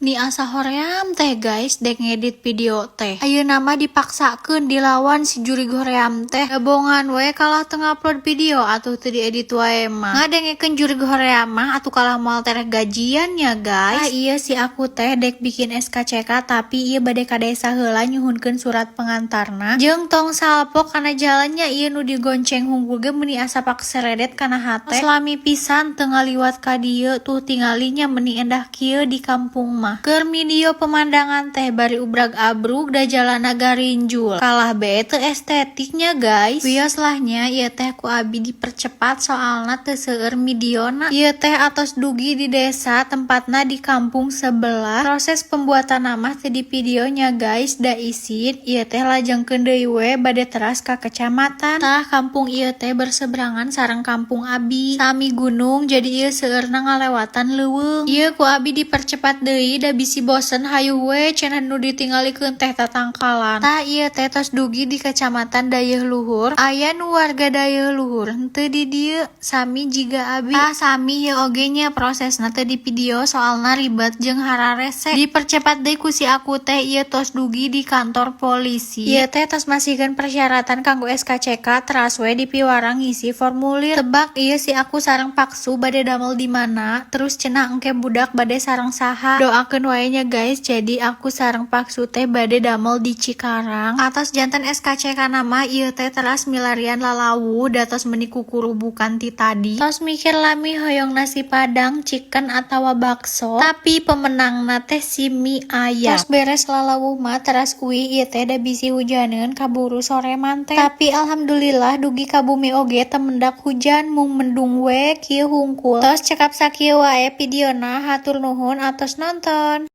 Ni asa hoream teh, guys, dek ngedit video teh. Ayeuna mah dipaksakeun dilawan si jurig hoream teh. Gabongan we kalah teu ngupload video atuh teu diedit wae mah. Ngadengekeun jurig hoream mah atuh kalah moal tereh gajian ya, guys. Ah, iya si aku teh dek bikin SKCK, tapi ieu bade ka desa heula nyuhunkeun surat pengantarna. Jeung tong salpok kana jalannya, ieu nu digonceng hungkul ge meuni asa pakseredet kana hate. Lami pisan teu ngaliwat ka dieu, tuh tingalinya meuni endah kieu di kampung mah. Keur video pemandangan teh bari ubrag abrug da jalana garinjul. Kalah be teu estetiknya, guys. Wios lah nya, ieu teh ku abi dipercepat soalna teu seueur videona. Ieu teh atos dugi di desa, tempatna di kampung sebelah. Proses pembuatan mah teu di videonya, guys, da isin. Ieu teh lajengkeun deui we bade teras ka kecamatan. Tah, kampung ieu teh berseberangan sareng kampung abi. Sami gunung, jadi ieu seueurna ngalewatan leuweung. Ieu ku abi dipercepat deui da bisi bosen, hayu we cenah nu ditinggalikeun teh tatangkalan. Tah, ieu teh tos dugi di Kecamatan Dayeuh Luhur. Aya nu warga Dayeuh Luhur henteu di dieu? Sami jiga abi. Tah, sami ieu oge nya, prosesna teu di video soalna ribet jeung hararese. Dipercepat deui ku si aku teh, ieu tos dugi di kantor polisi. Ieu teh tos masihkeun persyaratan kanggo SKCK, teras we dipiwarang ngisi formulir. Tebak ieu si aku sareng paksu bade damel di mana, terus cenah engke budak bade sareng saha. Doakeun wae nya, guys, jadi aku sareng paksu teh bade damel di Cikarang. Atos janten SKCK nama, ieu teh teras milarian lalawuh da tos meuni kukurubukan ti tadi. Tos mikir lami hoyong nasi padang, chicken atawa bakso, tapi pemenangna teh si mie ayam. Tos beres lalawuh mah teras uih ieu teh da bisi hujaneun kaburu sore mante. Tapi alhamdulillah dugi ka bumi oge teu mendak hujan, mung mendung we kieu hungkul. Tos cekap sakieu wae videona, hatur nuhun atos nonton.